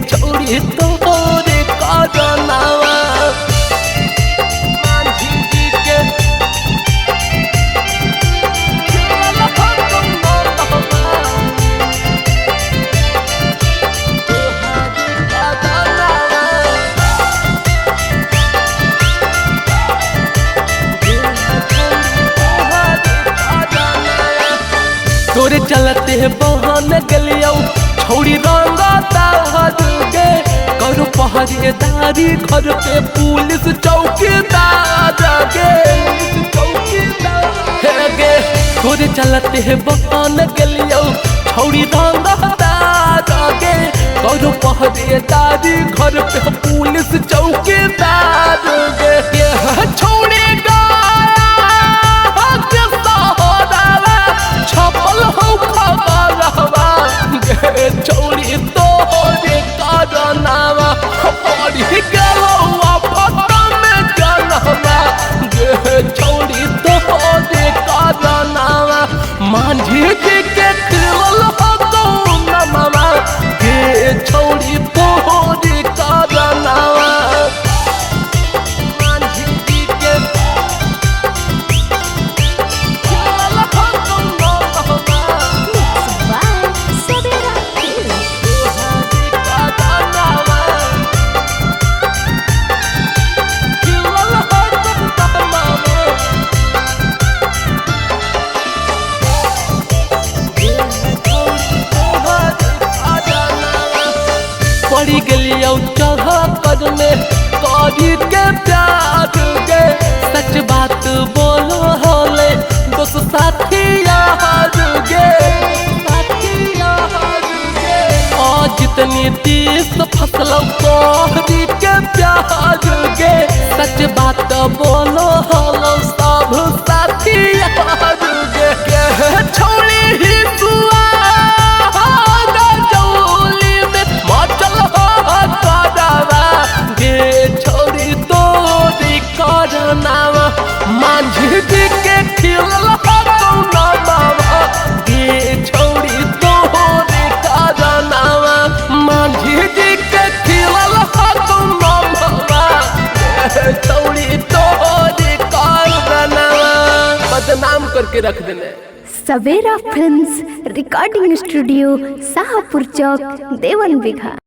छौड़ी तोरे करनावा। मांझी जी के खिलल हो कौनो तोहरे करनावा। तोरे चलते बहन गलियौ छौड़ी रंगता के करू पहरेदारी घर पे पुलिस चौकीदार के गे। तोरे चलते बहन गलियौ छौड़ी रंगता के करू पहरेदारी घर पे पुलिस चौकीदार गे। छौड़ी छपल हो खबरवा गे छौड़ी तोरे करनावा पड़ी गेलौ आफत में जनवा गे छौड़ी तोरे करनावा। मांझी जी के खिलल हो कौनवा गे छौड़ी तोरे करनावा। मांझी जी के खिलल हो कौनवा Mixed by Savera Films. पड़ी गलियौ चढ़ में करी के प्यार गे सच बात बोलो होले दोस्त साथी यार गे। आज जितनी तीस फसलों कोहरी के प्यार गे सच बात बोलो होलो सब साथी यार गे। छौड़ी ही सुआ जौली में मचल हो करवा गे छौड़ी तोरी करनावा। मांझी जी के खिलल हो कौनवा गे छौड़ी तोरी करनावा। मांझी जी के खिलल हो कौनवा गे छौड़ी तोरी करनावा। बदनाम करके रख देने। Savera films recording studio, Shahpur Chowk, Devan Bigha.